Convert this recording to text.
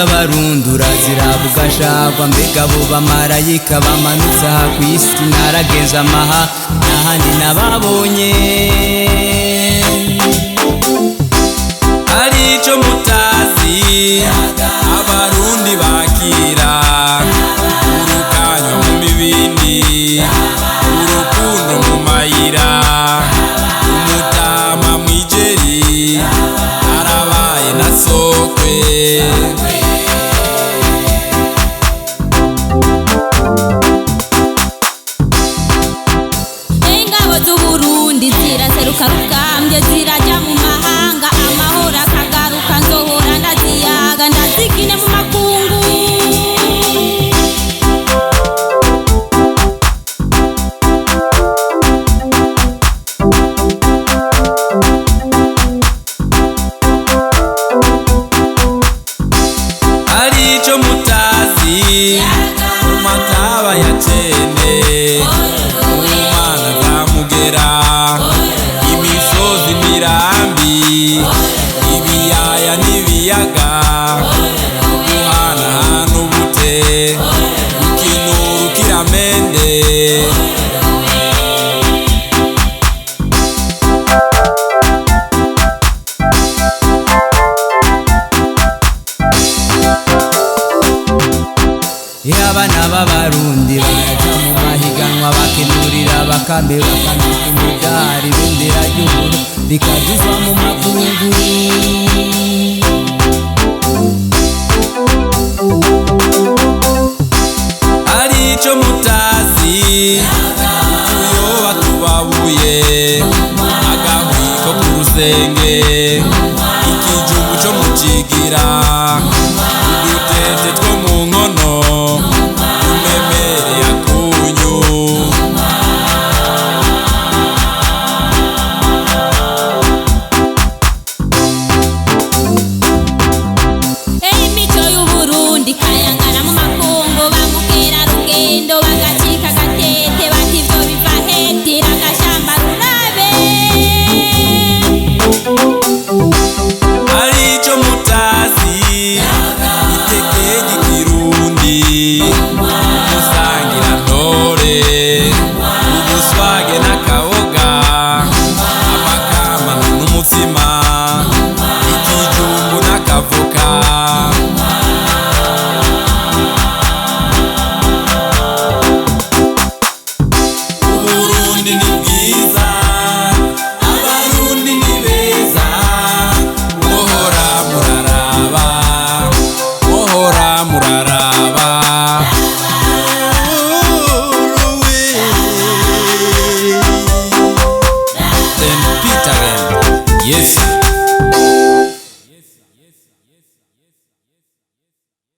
z'Abarundi uraziraba ugashagwa. Mbega abo bamarayika bamanutse aha kw'isi, naragenze amaha n'ahandi nababonye. Hari ico mutazi, Abarundi bakira urukanywa mu mibindi, urukundo mu mayira, umutama mwijeri arabaye na sokwe. Ingabo z'Uburundi ziraseruka rugambye, zirajya mu mahanga, amahoro akagaruka. Nzohora ndaziyaga, ndazigine mu makungu. Hari ico mutazi, mu mataba ya cene, mu mana za Mugera, imisozi mirambi, ibiyaya n'ibiyaga, guhanahana ubute, gukinura ukiramende. Abana b'Abarundi baraja mu mahiganwa, bakenurira bakambe, bakambika imidari, ibendera ry'uburu rikaduzwa mu makungu. Hari ico mutazi, tuyoba tubabuye, agahwiko ku rusenge, ikijumbu co mucigira, udutete.